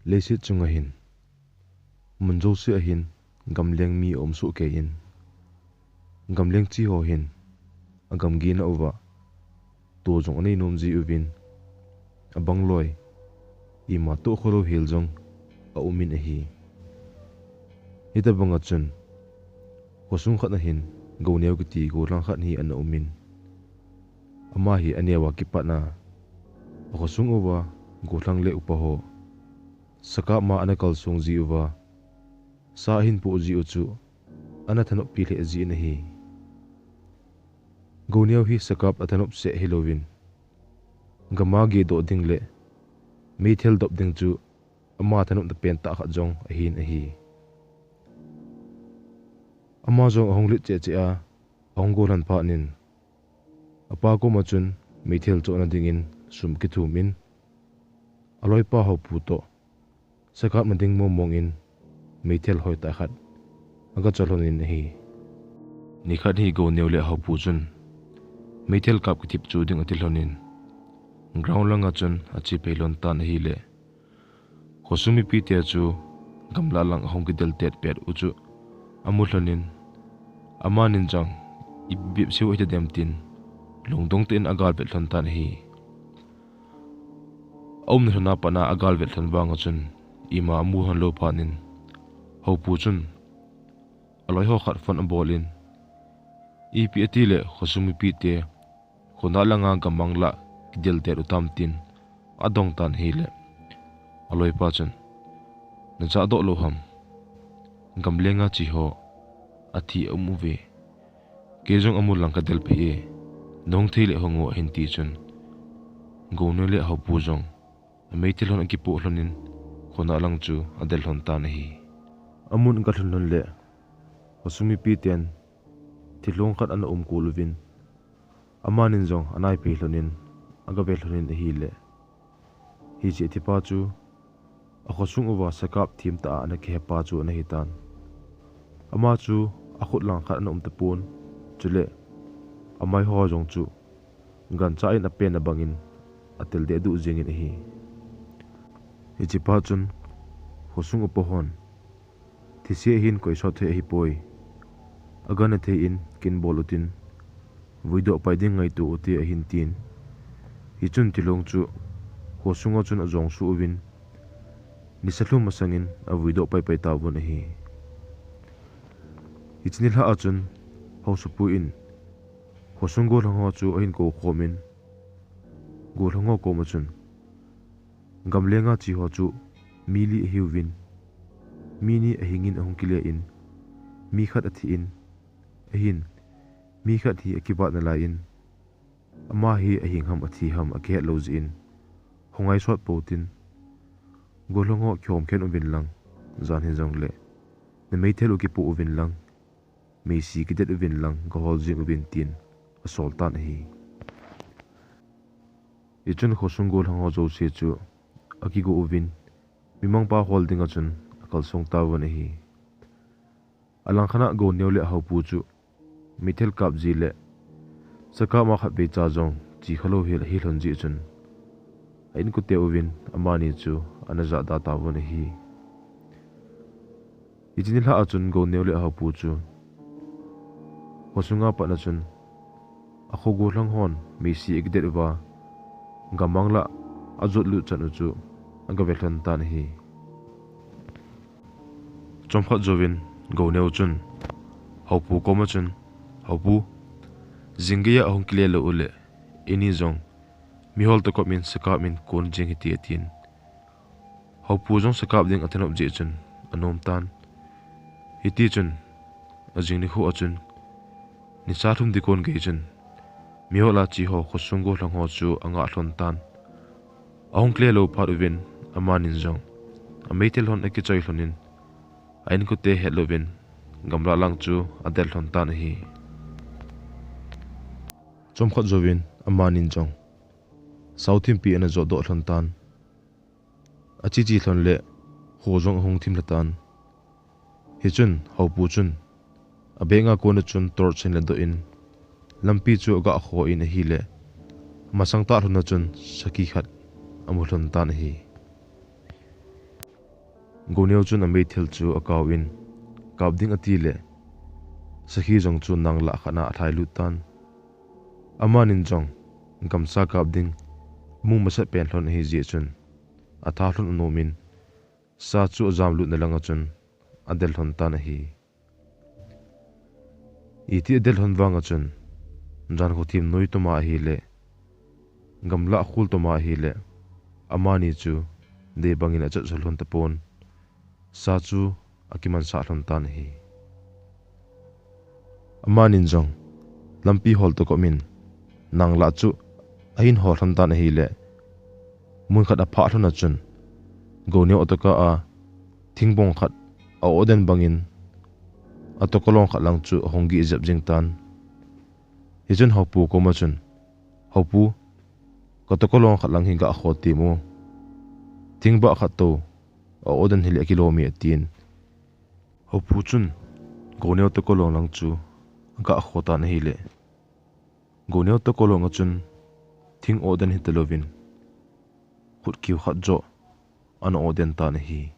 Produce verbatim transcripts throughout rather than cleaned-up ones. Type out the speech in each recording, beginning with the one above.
Leiset chunga hin mun jouse a hin gamleng mi aum soh kei in, gamleng chi ho hin agamgi na uva to jong anei nom ji uvin, abang loi ima toh kholou hel jong aum in ahi. Hitabanga chun khosung khat a hin Gouneo kiti gollhang khat hi ana um in, ama hi aneo a kipat a, akhosung uva gollhang le upa ho sakap ma ana kalsong ji uva, sa ahin poh ji u chu ana thanoppi lheh ji in ahi. Gouneo hi sakap athanop seh hilouvin, gam a geh doh ding le meithal dop ding chu ama thanopna pen tah khat jong ahin ahi. Ama jong ahung lit cheh cheh a, ahung gollhang phat in, apa koma chun meithal chohna dingin sum akithum in, aloipa Haopu toh sakapna ding mong mong in meithal hoitah khat aga cho lhon in ahi. Nikhat hi Gouneo le Haopu chun meithal kap kithip chu ding ati lhon in, ground langa chun ache phei lhon tan ahile, khosung mipite chu gamlah lang ahung kidel tet pet u chu amu lhon in, amanin jong ipi bep seiu hitadem tin lungdong tah in agal vet lhon tan ahi. Aumna lhon a pat a agal vet lhon vanga chun ima amu lhon lou phat in, Haopu chun aloi ho khat phone abol in, ipi ati le khosung mipite khonah langa gamang lah kidel tet u tam tin adong tan ahile, aloipa chun, najah doh lou ham? Gamlenga che ho athi aum uve. Kei jong amu lang kadel phei e. Nahung thei le hung o, ahin ti chun, Gouneo le Haopu jong ameithal hon akipoh lhon in khonah lang chu adel lhon tan ahi. Amun aga lhun lhon le, khosung mipiten thilong khat ana um kol uvin, amanin jong anai phei lhon in aga vet lhon in ahile, hiche thipa chu akhosung uva sakap thim tah a ana kihepa chu ana hitan. Ama chu akhut lang khat ana um tapon, chule amai ho jong chu gancha in apen abangin atel deh duh jeng in ahi. Hiche phat chun khosung upa hon, thise hin koi sot thei ahipoi. Agana thei in kin bol utin, vuidoh pai ding ngaito ute, ahin tin. Hichun thilong chu khosunga chun ajong suh uvin, nisa lhum masangin avuidoh pai pai tauvin ahi. Hiche nilhah a chun haosapu in khosung gollhang ho chu ahin kou khom in, gollhang ho koma chun, gamlenga che ho chu mi li ahiuvin, mi ni ahingin ahung kile in, mi khat athi in, ahin mi khat hi akivat nalai in, ama hi ahing ham athi ham akihet lou jeh in, hung ngai sot pou tin, gollhang ho kihom khen uvin lang, jan hijongle nameithal u kipoh uvin lang, meisi kidet uvin lang gahol jing uvin tin asol tan ahi. Hichun khosung gollhang ho jouse chu akigo uvin, mimangpa hol dinga chun akalsong tauvin ahi. Alangkhat a Gouneo le Haopu chu meithal kap ji le sakap ma khatvei cha jong che khalou hel ahi lhon jeh chun, a inkote uvin amani chu ana jahda tauvin ahi. Hiche nilhah a chun Gouneo le Haopu chu khosunga pat a chun akho gollhang hon meisi akidet uva, gamang lah ajot lut chan u chu aga ve lhon tan ahi. Chomkhat jouvin Gouneo chun Haopu koma chun, Haopu, jing geiya ahung kile lou uleh, ini jong mihol toh kop in sakap in kon jing hite, atin. Haopu jong sakap ding athanop jeh chun anom tan. Hitichun ajing nikho a chun nisa lhum ding kon gei chun mihol a che ho khosung gollhang ho chu angah lhon tan. Ahung kile lou phat uvin amanin jong ameithal hon akichoi lhon in, a inkote hetlouvin gamlah lang chu adel lhon tan ahi. Chomkhat jouvin amanin jong sao thimpi ana jotdoh lhon tan. Ache che lhon le kho jong ahung thim lha tan. Hichun Haopu chun abeng a kon a chun torch ahin ladoh in, lampi chu aga kho in ahile, masang tah lhon a chun sakhi khat amu lhon tan ahi. Goneo chun ameithal chu akao in, kap ding ati le, sakhi jong chu nanglah khat a alhai lut tan. Amanin jong gamcha kap ding amu masat pen lhon ahi jeh chun, atha lhon anom in, sa chu ajam lutna langa chun adel lhon tan ahi. Iti adel lhon vanga chun, jan khothim noi toma ahile, gamlah khul toma ahile, amani chu dei bangin achat lhon tapon, sa chu akimansah lhon tan ahi. Amanin jong lampi hol toh komin, nanglah chu ahin hol lhon tan ahile, mun khat aphah lhon a chun, Goneo atoh kah a thingbong khat a-oh den bangin, atoh kalong khat lang chu ahung gih jep jing tan. Hichun Haopu koma chun, "Haopu, katoh kalong khat lang hi gah kho temo. Thingbah khat toh a-oh den hile akilom e," atin. Haopu chun Goneo toh kalong lang chu agah kho tan ahile, Goneo toh kalong a chun thing oh den hita louvin, khut kiu khat joh ana oh den tan ahi.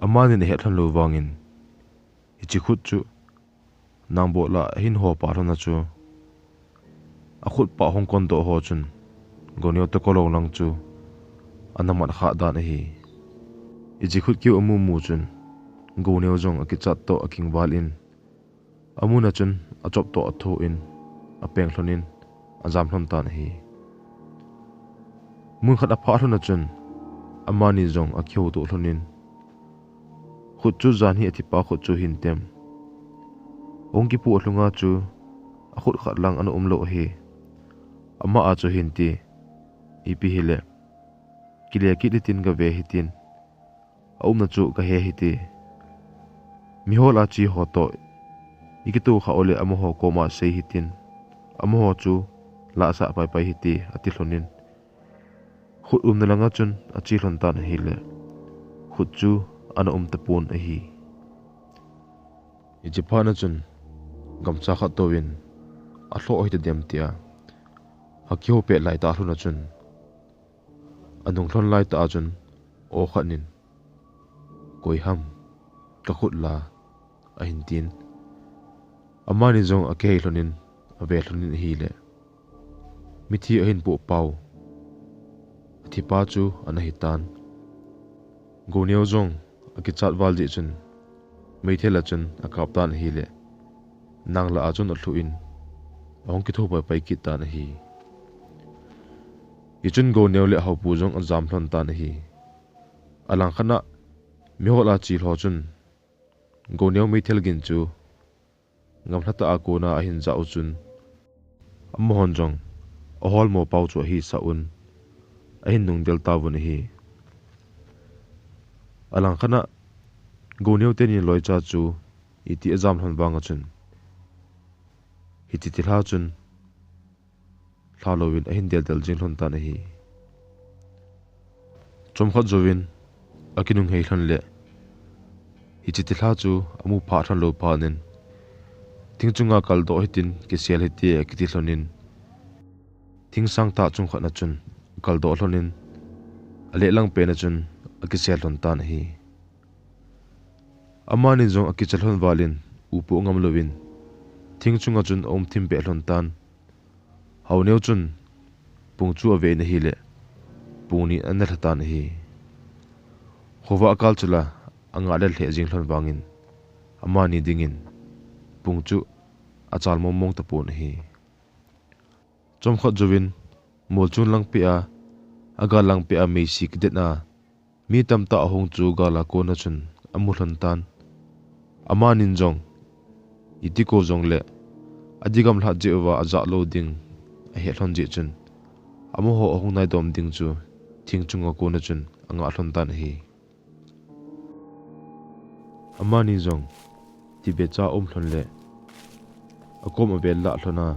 Amanin ahet lhon lou vangin, hiche khut chu nang bola ahin ho pah lhon a chu, akhut pah hung kon doh ho chun, Goneo toh kalong lang chu ana mat khah dan ahi. Hiche khut kiu amu mu chun, Goneo jong akichat toh akingval in, amun a chun achop toh atho in, apeng lhon in, ajam lhon tan ahi. Mun khat aphah lhon a chun, amani jong akihoutoh lhon in, "Khut chu jan hi athipa khut chu hintem. Hung kipoh lhunga chu akhut khat lang ana um lou ahi. Ama a chu hinte, ipi hile, kile kit hitin gave hitin, aumna chu gahe hite. Mihol a che ho toh ikitoh khah uleh amaho koma sei hitin, amaho chu lahsah paipai hite," ati lhon in, khut umna langa chun ache lhon tan ahile, khut chu ana um tapon ahi. Hiche phat na chun, gamcha khat touvin alhoh hita dem tia akihou pet lai tah lhon a chun, anung lhon lai tah a chun, aw khat in, "Koi ham, kakhut la?" ahin tin. Amani jong akihei lhon in, ave lhon in ahile, mithi ahin poh pau, athipa chu ana hitan. Goneo jong akichat val jeh chun, meithal a chun akap tan ahile, nanglah a chun alhuh in, ahung kitho paipai kit tan ahi. Hichun Goneo le Haopu jong ajam lhon tan ahi. Alangkhat a, mihol a che ho chun, Goneo meithal gin chu, gamlha tah a kona ahin jah u chun, amahon jong aholmo pau chu ahisah un, ahin nungdel tauvin ahi. Alangkhat a, Goneo teni loicha chu iti ajam lhon vang a chun, hiche thilha chun, lha louvin ahin deldel jing lhon tan ahi. Chomkhat jouvin akinung hei lhon le, hiche thilha chu amu phah lhon lou phat in, thing chunga kaldoh hitin kisel hite akiti lhon in, thing sangtah chung khat na chun akaldoh lhon in, alehlang pen a chun akisel lhon tan ahi. Amani jong akicha lhon val in, upoh ngam louvin, thing chunga chun aum thim beh lhon tan. Haoneo chun pung chu ave in ahile, pung ni ana lha tan ahi. Khovah kal chu la angah lel lheh jing lhon vangin, amani dingin pung chu achal mong mong tapon ahi. Chomkhat jouvin, molchun lang peh a, agal lang peh a meisi kidet a, mi tamtah ahung chu gal a kona chun amu lhon tan. Amanin jong, iti ko jongle, adi gamlhat jeh uva ajah lou ding ahet lhon jeh chun, amaho ahung naidom ding chu thing chunga kona chun angah lhon tan ahi. Amani jong, tibecha um lhon le, akom avel lah lhon a,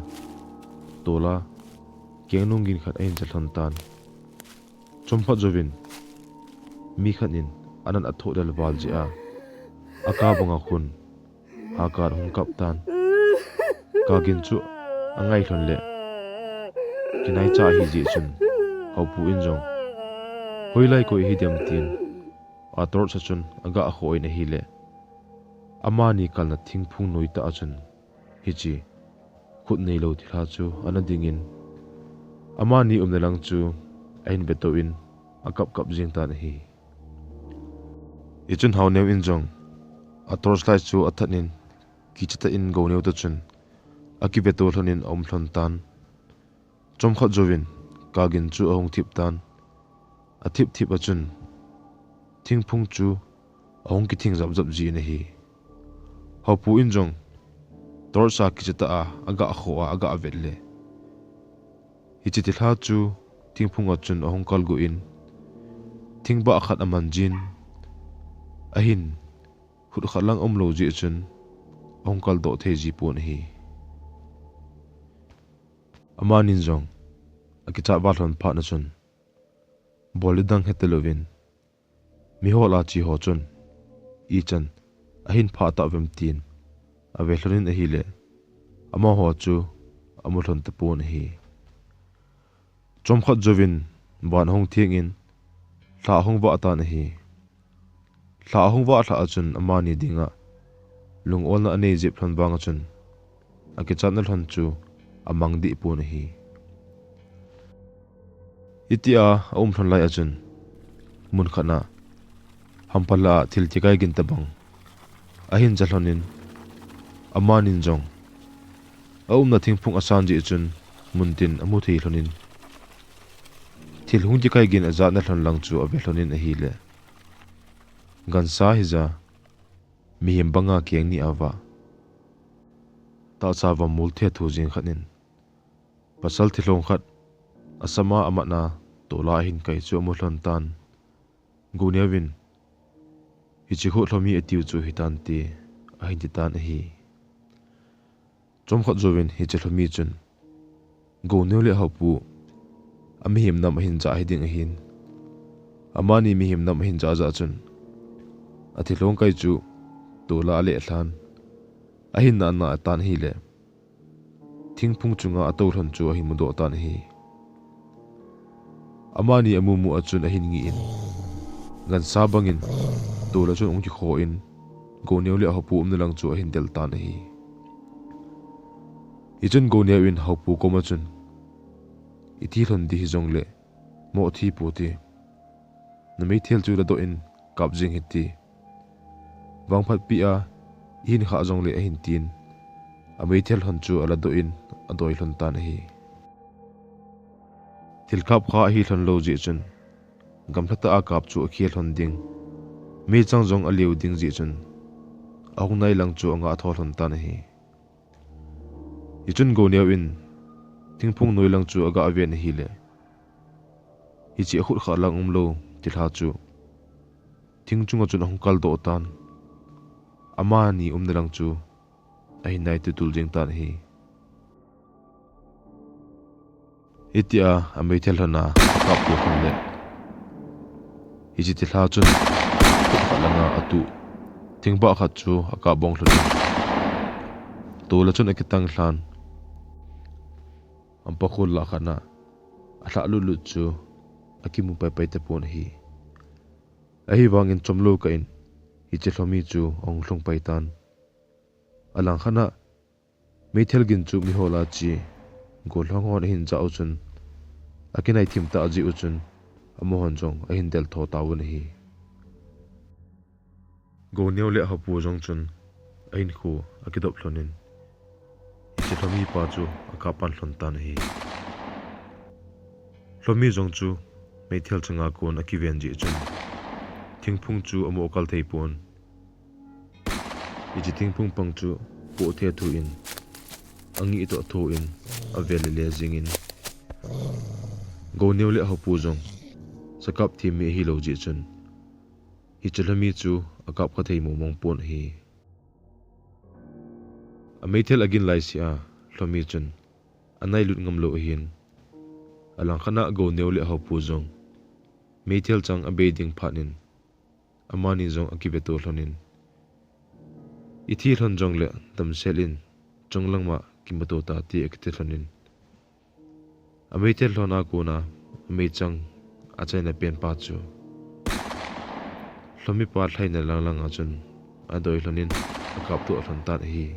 tola, kengnung gin khat ahin cha lhon tan. Chomkhat jouvin, mi khat in anat athoh lel val jeh a, aka banga khun, hakan hung kap tan. Ka gin chu angai lhon le, kinaicha ahi jeh chun, Haopu in jong, hoilai koi hidem tin, a torch a chun aga khoh in ahile, amani kalna thingphung noi tah a chun hiche khut neilou thilha chu ana dingin, amani umna lang chu ahin vetou in akap kap jing tan ahi. Hichun Haoneo in jong a torch light chu athat in, kicha tah in Gouneo toh chun akivetou lhon in aum lhon tan. Chomkhat jouvin kagin chu ahung thip tan. Athip thip a chun thingphung chu ahung kithing jap jap jin ahi. Haopu in jong torch a kicha tah a aga khoh a aga vet le, hiche thilha chu thingphung a chun ahung kalgo in, thingbah khat aman jin, ahin khut khat lang umlou jeh chun ahung kaldoh thei ji pon ahi. Amanin jong akichat val lhon phat na chun, bol le dang heta louvin, miho la chi ho chun ichan ahin phah tah uvem tin ave lhon in ahile, amaho chu amu lhon tapon ahi. Chomkhat jouvin van ahung theng in, lha ahung vah tan ahi. Lha ahung vah lhah a chun amani dinga lung olna anei jep lhon vang a chun akichatna lhon chu amang deh pon ahi. Hitia aum lhon lai a chun mun khat na hampa lah a thil kikai gin tabang ahin ja lhon in, amanin jong aumna thingphung asan jeh chun mun tin amu thei lhon in, thil hung kikai gin ajatna lhon lang chu ave lhon in ahile, gansa hija mihem banga keng ni a vah, tahsa va mul thethu jing khat in, pasal thilong khat asama amatna tola ahin kai chu amu lhon tan. Gouneo in, hiche khu Lhomi atiu chu hitante, ahin ti tan ahi. Chomkhat jouvin hiche Lhomi chun Gouneo le Haopu amihem nam ahin jah hiding ahin, amani mihem nam ahin jah jah chun athilong kai chu tola aleh lhan, ahin nahna atan ahile, thingphung chunga atou lhon chu ahin mudoh tan ahi. Amani amumu a chun ahin ngih in, gansa bangin tola chun ahung kikho in, Gouneo le Haopu umna lang chu ahin del tan ahi. Hichun Gouneo in Haopu koma chun, iti lhon ding hijongle, moh thi pute, na meithal chu ladoh in kap jing hite, vangphatpi a ihin khah jongle ahin tin, ameithal lhon chu aladoh in adoi lhon tan ahi. Thil kap kha ahi lhon lou jeh chun, gamlha tah a kap chu akhel lhon ding, meichang jong aliu ding jeh chun, ahung nai lang chu angah tho lhon tan ahi. Hichun Gouneo in thingphung noi lang chu aga ven ahile, hiche akhut khat lang umlou thilha chu thing chunga chun ahung kaldoh tan, amani umna lang chu ahin nai tutul jing tan ahi. Hitia ameithal lhon a akap tou lhon le, hiche thilha chun khut khat langa atuh thingbah khat chu akap bong lhon in, tola chun akitang lhan, ampa khul lah khat na alhah lut lut chu akimu pai pai tapon ahi. Ahivangin chomlou kah in hiche Lhomi chu ahung lhung pai tan. Alangkhat na meithal gin chu miho la chi gollhang hon ahin jah u chun, akinai thim tah jeh u chun, amahon jong ahin del tho tauvin ahi. Gouneo le Haopu jong chun ahinkho akidop lhon in, hiche Lhomi pa chu akap pan lhon tan ahi. Lhomi jong chu meithal changa kon akiven jeh chun, thingphung chu amoh kal thei pon. Hiche thingphung pang chu poh thethu in, angih toh tho in, avel le le jingin, Gouneo le Haopu jong sakap them mi ahilou jeh chun, hiche Lhomi chu akap kha thei mong mong pon ahi. Ameithal agin laisea Lhomi chun anailut ngam lou ahin, alangkhat na Gouneo le Haopu jong meithal chang abei ding phat in, amani jong akivetou lhon in, ithi lhon jongle damsel in chunglang ma kimuto ta ti akiti lhon in, ameithal lhon a kona ameichang achaina pen pa chu Lhomipa lhaina lang langa chun adoi lhonin akaptoh lhon tan ahi.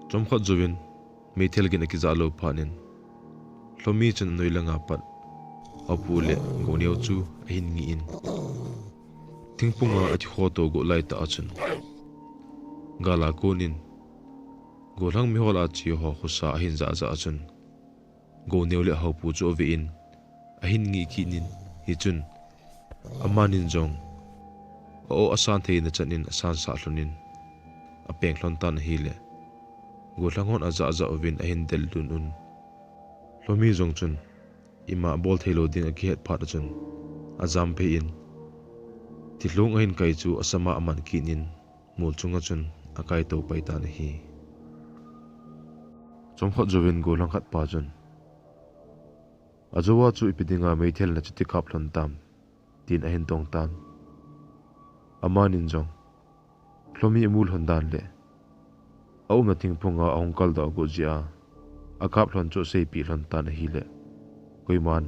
Chomkhat jouvin meithal gin akijah lou phat in Lhomi chun anoi langa pat Haopu le Gouneo chu ahin ngih in, thingphunga athi khoto got laitah a chun gala konin Gollhang mihol a che ho khosa ahin jah jah a chun Gouneo le Haopu chu ave in ahin ngih kit in, hichun amanin jong a-o asan theina chan in asan sah lhonin apeng lhon tan ahile, Gollhang hon ajah jah uvin ahin del lhon un. Lhomi jong chun ima bol theilou ding akihet phat a chun ajam phei in, thilhung ahin kai chu asama aman kit in mol chunga chun akaito pai tan ahi. Chomkhat jouvin Gollhang khat pa chun, "Ajou a chu ipi dinga meithal nachuti kap lhon tam?" tin ahin dong tan. Amanin jong Lhomi amu lhon dan le aumna thingphunga ahung kaldoh got jeh a akap lhon chu aseipeh lhon tan ahile, koiman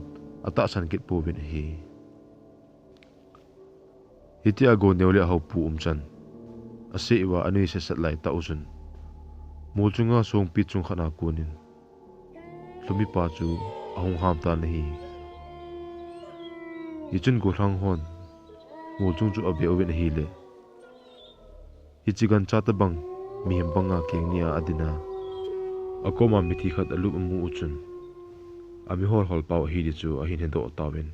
atahsan kit pouvin ahi. Hitia Gouneo le Haopu umchan asei uva anui setsat laitah u chun mol chunga songpi chung khat a konin Lhomipa chu ahung ham tan ahi. Hichun Gollhang hon mol chung chu ave uvin ahile, hiche gancha tobang mihem banga keng nia adin a, akoma mithi khat alup amu u chun amihol holpau ahi di chu ahin hedoh tauvin,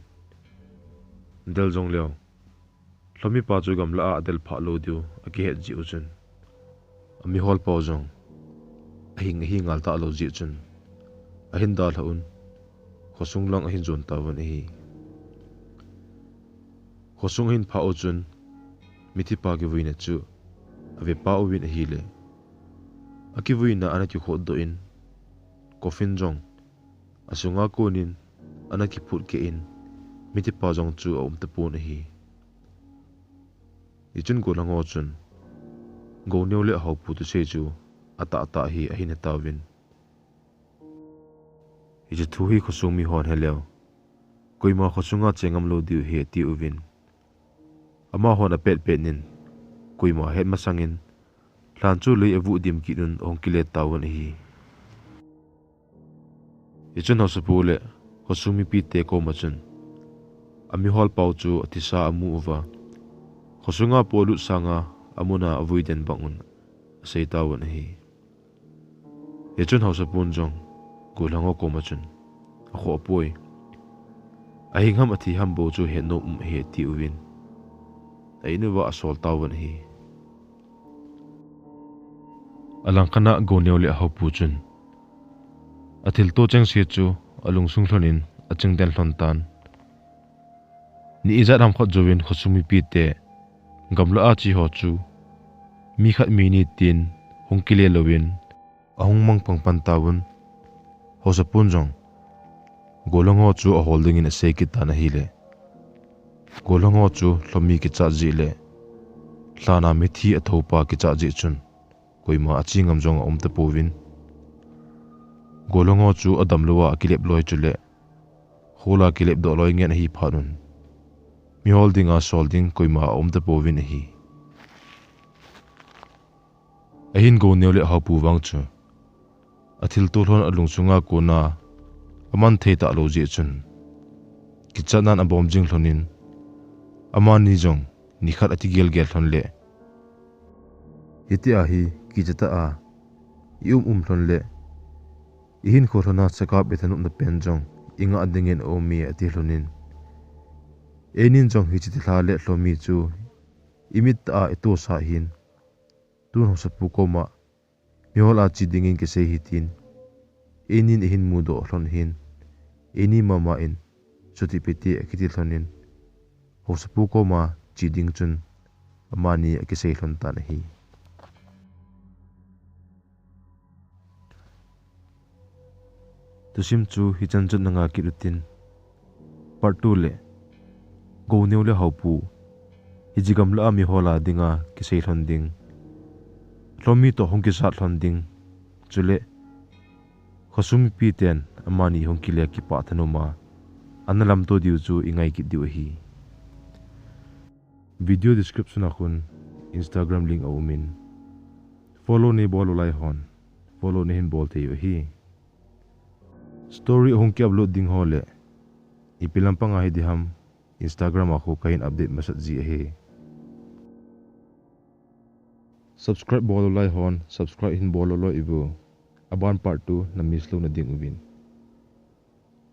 del jongleu Lhomipa chu gamlah a adel phah lou diu akihet jeh u chun, amiholpau jong ahing ahi ngal talou jeh chun ahin dalha un, khosung lang ahin jon tauvin ahi. Khosung ahin phah u chun mithipa kivuina chu ave pah uvin ahile, akivuina ana kikhot doh in, coffin jong asunga konin ana kiphut keh in, mithipa jong chu aum tapon ahi. Hichun Gollhang ho chun Gouneo le Haopu thusei chu atahtah hi ahin hetauvin, hiche thu hi khosung mihon heleu, koima khosunga che ngam lou diu ahi atiuvin, amahon apetpet in koima het masangin lhan chu lei avuh dim kit un ahung kile tauvin ahi. Hichun haosapu le khosung mipite koma chun amiholpau chu athisa amu uva, khosunga polut sanga amun a avui den bang un asei tauvin ahi. Hichun haosapun jong Gollhang ho koma chun, akhoh apoi, ahing ham athi ham bou chu hetnom um ahi atiuvin, a-in uva asol tauvin ahi. Alangkhat a Gouneo le Haopu chun athilto chengse chu alungsung lhonin achingden lhon tan. Ni ijat ham khat jouvin khosung mipite gamlah a che ho chu mi khat mi ni tin hung kile louvin ahung mangpang pan tauvin, haosapun jong Gollhang ho chu ahol dingin asei kit tan ahile, Gollhang ho chu Lhomi kichat jeh le lhan a mithi athopa kichat jeh chun koima ache ngam jong aum tapouvin, Gollhang ho chu adamlou a akilep loi chule khol a kilep doh loi ngen ahi phat un, mihol dinga sol ding koima aum tapouvin ahi. Ahin Gouneo le Haopu vang chu athilto lhon alungsunga kona aman thei talou jeh chun, kichatnan abom jing lhonin, amani jong nikhat akigelgel lhon le, hitia hi kichatah a i um um lhon le, ihinkho lhona chakap ithanopna pen jong ingah dingin aume ati lhonin, einin jong hiche thilha le Lhomi chu imit tah a itosah hin, tun haosapu koma mihol a che dingin kisei hitin, einin ihin mudoh lhon hin, eini mama in chuti pite akiti lhonin, haosapu koma che ding chun amani akisei lhon tan ahi. Thusim chu hichan chun nanga kit utin, part two le Gouneo le Haopu hiche gamlah a mihol a dinga kisei lhon ding, Lhomi toh hung kisat lhon ding, chule khosung mipiten amani hung kile kipah thanopna ana lamto diu chu i ngai kit diu ahi. Video description a khun Instagram link a um in, follow nei bol lou lai hon follow nei hin bol thei u ahi. Story ahung ki upload ding ho le ipi lampang a hi diham Instagram a khu kahin update masat ji ahi. Subscribe bol lou lai hon subscribe hin bol lou lou ivo. Aban part two na miss lou na ding uvin.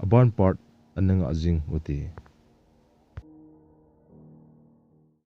Aban part ana nga jing ute.